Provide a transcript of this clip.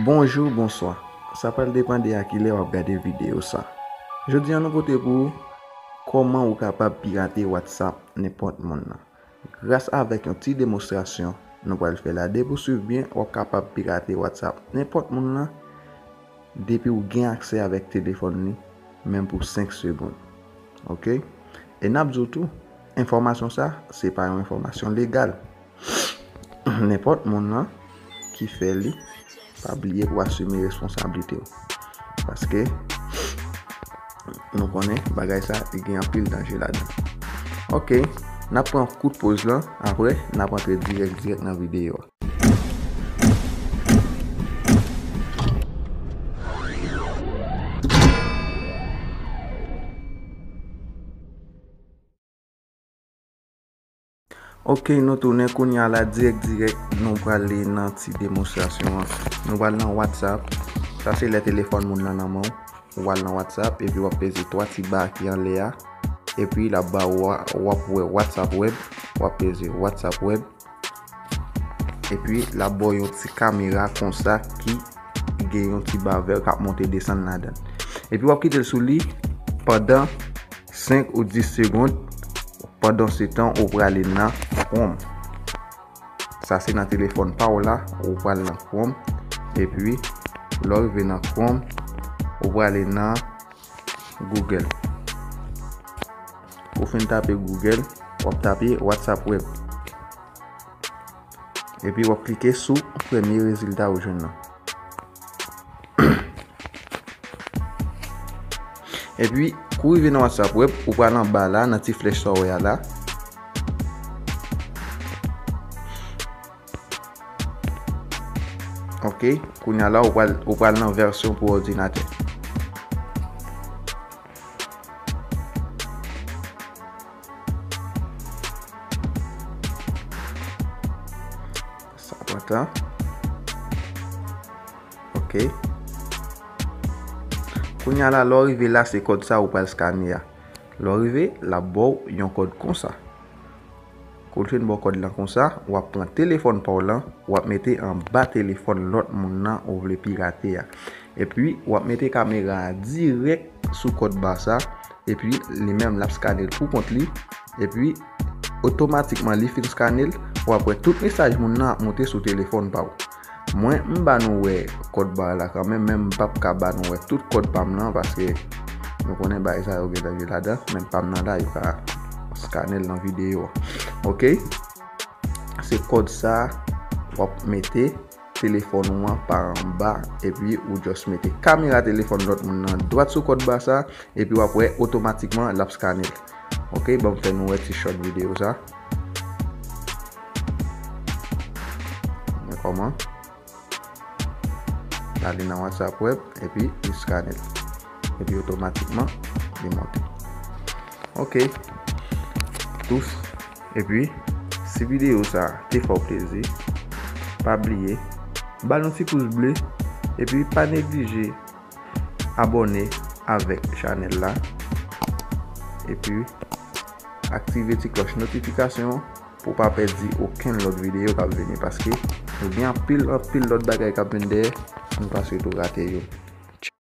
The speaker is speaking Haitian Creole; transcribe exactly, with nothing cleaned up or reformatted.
Bonjou, bonswa. Sa pral depann de a kilè w ap gade videyo sa. Jodi a nou pote pou ou kòman ou kapab pirate WhatsApp nenpòt moun nan. Gras avèk yon ti demonstrasyon nou pral fè la, depi w swiv byen, w ap kapab pirate WhatsApp nenpòt moun nan depi w gen aksè avèk telefòn li, menm pou senk segonn. Oke? E n ap di w tou, enfòmasyon sa, se pa yon enfòmasyon legal. Nenpòt moun nan ki fè li, pa bliye pou asime responsablite w. Paske nou konnen bagay sa, li gen anpil danje ladan. Oke, n ap pran kout poz lan, apre n ap antre dirèk dirèk nan videyo a. Oke, nou tounen kounye a la dirèk dirèk, nou prale nan ti demonstrasyon an. Nou pral nan WhatsApp. Sa se lè telefòn moun nan nan men w. Ou pral nan WhatsApp, epi w ap peze twa ti ba ki anlè a. Epi l ap ba w, w ap wè WhatsApp Web, w ap peze WhatsApp Web. Epi l ap ba w yon ti kamera konsa ki gen yon ti ba vè k ap monte desann ladan l. Epi w ap kite l sou li pandan senk ou dis segonn. Pandan se tan, ou prale nan Chrome. Sa se nan telefòn pa w la, ou pral nan Chrome. Epi, lè w rive nan Chrome, ou prale nan Google. Ou fin tape Google, w ap tape WhatsApp Web. Epi, w ap klike sou premye rezilta ou jwenn nan. Epi, kou w rive nan WhatsApp Web, ou pral anba la, nan ti flèch sa w wè a la. Oke, kounye a la, ou pral, ou pral nan vèsyon pou òdinatè. Sa pran tan. Oke. Kounye a la, lè w rive la, se kòd sa ou pral skane a. Lè w rive, l ap ba w yon kòd konsa. Kou l fin ba w kòd lan konsa, w ap pran telefòn pa w lan, w ap mete anba telefòn lòt moun nan ou vle pirate a. Epi, w ap mete kamera a dirèk sou kòd ba sa, epi li menm l ap skane l pou kont li, epi otomatikman li fin skane l, w ap wè tout mesaj moun nan ap monte sou telefòn pa w. Mwen, m ba nou wè kòd ba la kanmenm, men m p ap ka ba nou wè tout kòd pa m lan, paske nou konnen bagay sa yo gen danje ladan, men pa m nan la, yo ka skane l nan videyo a. Oke? Se kòd sa, w ap mete telefòn ou an pa anba, epi ou just mete kamera telefòn lòt moun nan dwat sou kòd ba sa, epi w ap wè otomatikman l ap skane l. Oke, ban m fè nou wè ti short videyo sa. Men kòman? L ale nan WhatsApp Web, epi li skane l. Epi otomatikman, li monte. Oke. Tous. Epi, si videyo sa te fè w plezi, pa bliye, ba l yon ti pous ble, epi pa neglije abòne avèk chanèl la. Epi, aktive ti klòch notifikasyon an pou w pa pèdi okenn lòt videyo k ap vini, paske nou gen anpil, anpil lòt bagay k ap vin dèyè, nou pa swete w rate yo.